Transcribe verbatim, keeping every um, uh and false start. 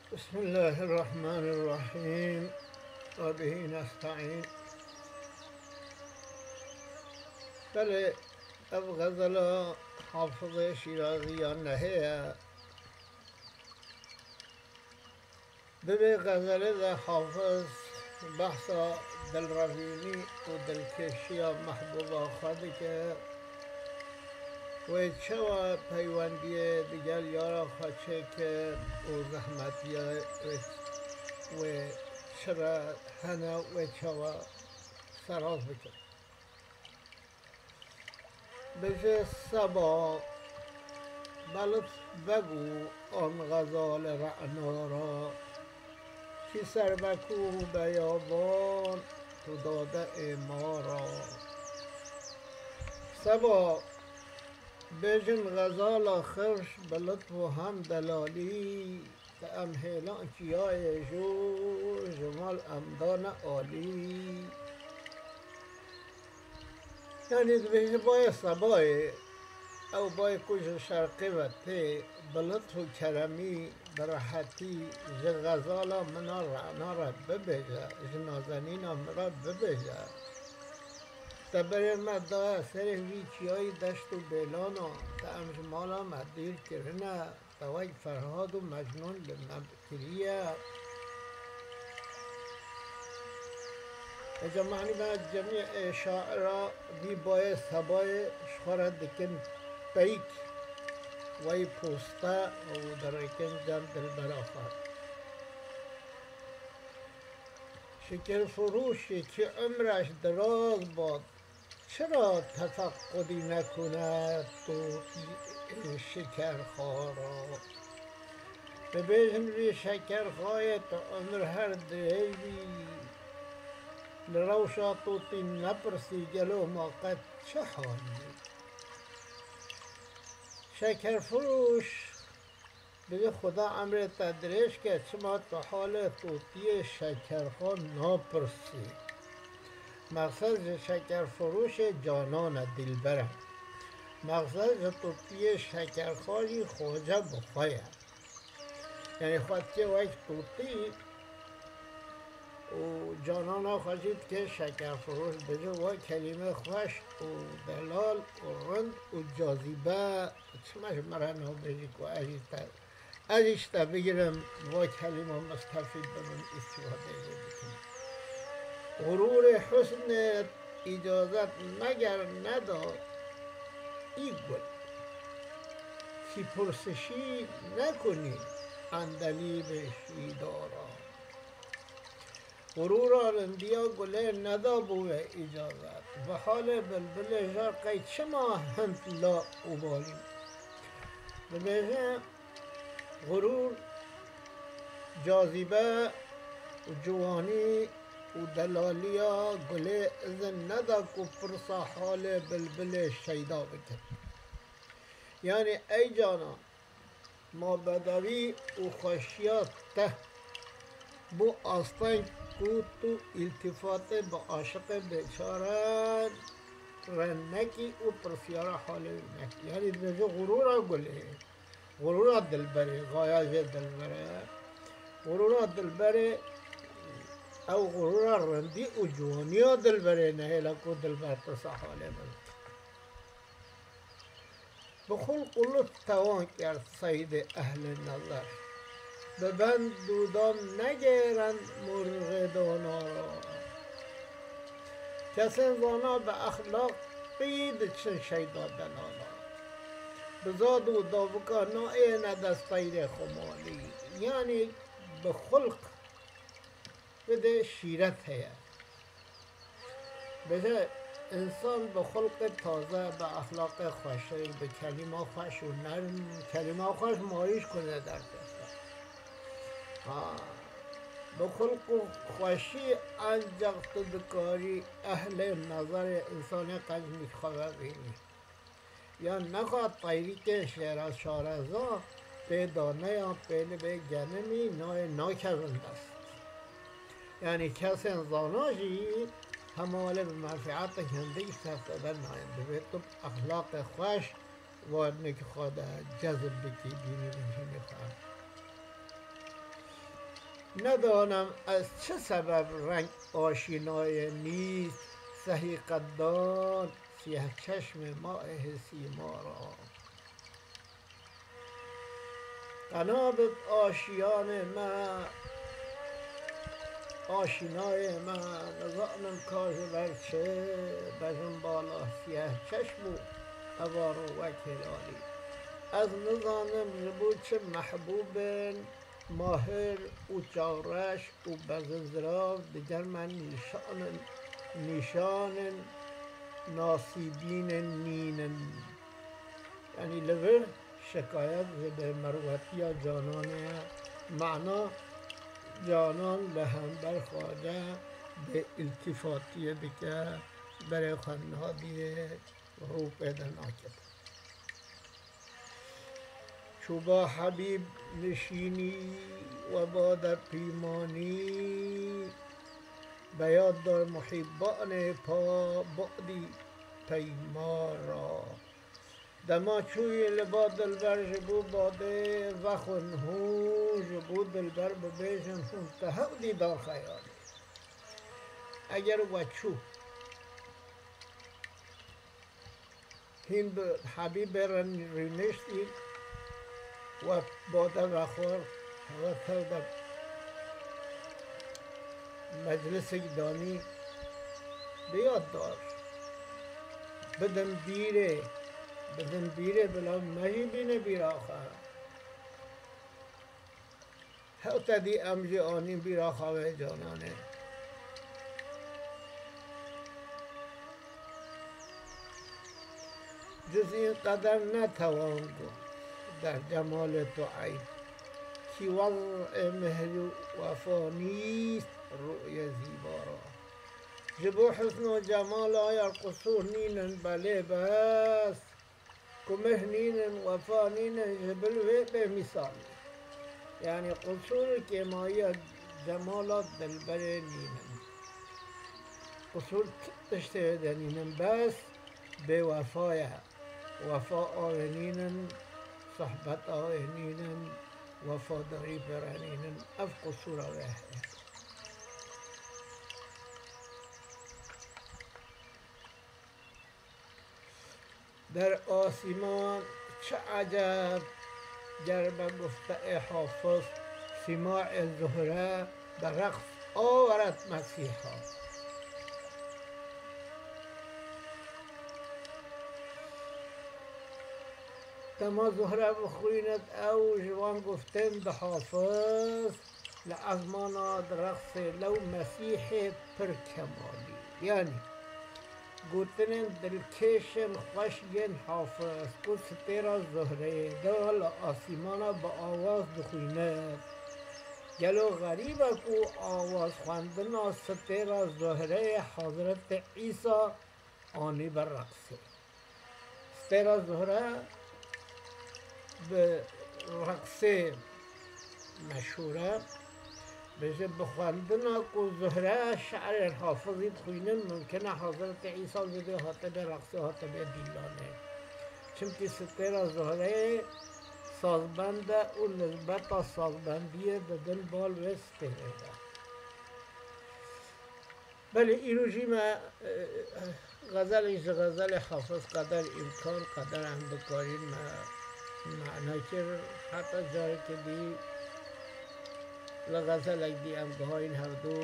بسم الله الرحمن الرحيم. وبه نستعين. Belê, ev xezela Hafizê Şîrazî ya nehê ye. Di vê xezelê de Hafiz behsa dilrevînî û dilkêşiya mehbûba xwe dike. Wê çawa peywendiyê digel yara xwe çêkir û zehmetiya wê, wê çi re hene, wê çawa seraz bikin. Bije seba, belif vegû an xezalê re'na ra, kî serbekû beyaban tu dade ê ma ra. Seba, bêjin xezala xirş bi litf û hem delalî, te em hêlan çiyayê jû, ji mal em dane alî. Yanî dibêje bayê sebayê, ew bayê ku ji şerqê ve tê, bi litf û keremî, bi rehetî ji xezala min a re'na re bibêje, ji nazenîna min re bibêje. Te berê me daye serê vî çiyayî deşt û bêlana, te em ji mala me dîr kirine, te wek Ferhad û Mecnûn li me kiriye. Êca manî me cemî ê şaira vî bayê sebayê ji xwe re dikin peyk, wey poste û dirêkin cem dilbera xwe. Şikirfirûşê kî umreş diraz bad, çira tefeqqudî nekune tu şikerxara? Bibêjin vî şekerxayê tu umir her dirêj bî. Li rewşa tûtî nepirsî gelo ma qet çi halî? Şekerfirûş, Bije Xuda emrê te dirêj ke, çima tu halê tûtiyê şekerxo napirsî? Mexsed ji şekerfirûşê canan e, dîlber e. Mexsed ji tûtiyê şekerxo jî xoce bi xwe ye. Yanî xwe dike wek tûtî û canana xwe jî dike şekerfirûş. Bije we kelîme xweş û delal û rind û cazîbe. Çima ji me re nabêjî ku ez jî te, ez jî ji te bigirim, va kelîma mistefîd bibim, îstîfadeyê lê bikim. Xurûrê husnê îcazet meger neda î gul. Kî pirsişî nekunî endelî bê şîdara. Xurûra rindiya gulê nedabû we îcazet. Bi halê bilbilê jar qey çima hind la û balî? Dibêje, xurûr, cazîbe û ciwanî û delaliya gulê izin neda ku pirsa halê bilbilê şeyda bikin. Yanî ey canan, ma bedewî û xweşiya te bo asteng ku tu îltîfatê bi aşiqê bêçare re nekî û pirsyara halê wî nekî. Yanî dibêje xurûra gulê, xurûra dilberê, xaya jê dilber e. Xurûra dilberê, ew xurûra rindî û ciwaniya dilberê nehêle ku dilber pirsa halê min. Bi xulq û lutf tewan kerd seydê ehlê nezer. Bi bend û dam negêren murxê dana ra. Kesên zana bi exlaqî diçin şeyda delala. Bi zad û davika naêne dest teyrê xumalî. Yanî bi xulq bide şîret heye. Bêje, însan bi xulqê taze, bi exlaqê xweşik, bi kelîma xweş û nerm, kelîma xweş marîş kune derkeve. Ha, bi xulq û xweşî encax tu dikarî ehlê nezerê însanê qencî xwe vebînî. Yan nexwe teyrîkên şêra şareza pê daneyan pê li vê genimî nayê nakevin dest. Yanî kesên zana jî hemalê bi menfîetek hindik sefsede nayên. Divê tu bi exlaqê xweş warinekî xwe de cezib bikî, dînî û hînê xwe. Nedanim ez çi sebeb reng aşînayê nîst, sehî qeddan, siyeh çeşmê ma ê hê sîma ra. Qena bib aşiyanê me, aşînayê me, nizanim ka ji ber çi bejim bala siyeh çeşm û eva ro wek hêlalî. Ez nizanim ji bo çi mehbûbin, mahir û çavreş û bezinzirav digel me nîşanin, nîşanin nasîbînin nînin. Yanî li vir şikayet ji bêmerwetiya Cananê ye. Mana Canan li hember Xwace bê îltîfatiyê dike, berê xwe nadiyê, rû pê de nake. Çûba Hebîb nişînî we bade pîmanî, be yad dar muhîbanê pa badî peyma ra. Dema çûyî li ba dilber ji bo badê vexwin hûn, ji bo dilber bibêjin hûn te hewdî dar xeyalî. Eger we çû hîn bi Hebîbê re rûniştî, we bade vexwar, we tev de meclisek danî, bi yad dar. Bidin bîrê, bidin bîrê bila me jî bîne bîra xwe. Hewte dî em jî anîn bîra xwe wê Cananê. Cizîn qeder netewan got, der cemalê tu eyb. Kî wez'ê mihrî wefa nîst rûyê zîba ra. Ji bo husn û cemala yer qusûr nînin belê bes. Ku mihr nînin, wefa nînin, ji bil wê bêmîsal in. Yanî qusûr û kêmayiya cemala dilberê nînin. Qusûr ti tiştê wê de nînin, bes bêwefa ye. Wefa awê nînin, sohbet awê nînin, wefadarî pê re nînin. Ev qusûra wê heye. Der asîman çi eceb, ger be gufte ê Hafiz, sîma ê Zuhre bi reqs aweret Mesîha. Dema Zuhre bixwînit ew ji van guftên di Hafiz, li ezmana direqsê lew Mesîhê pir kemalî. Yanî, gotinên dilkêşên xweş yên Hafiz ku stêra Zuhreyê dema li asîmana bi awaz dixwîne. Gelo xerîb e ku awaz xwendina stêra Zuhreyê Hezretê Îsa anî bi reqsê. Stêra Zuhre bi reqsê meşhûr e. Bêje bi xwendina ku Zuhre şe'rên Hafizî dixwînin, mumkin e Hezretê Îsa zidê hate bê reqsê, hate bê dîlanê. Çimkî stêra Zuhreyê sazbend e û nisbeta sazbendiyê didin bal wê stêrê de. Belê, îro jî me, e, xezelek ji xezelê Hafiz qeder îmkan, qeder em bikarîn me mane kir. Heta carekê dî li xezelek dî em gihayîn hevdu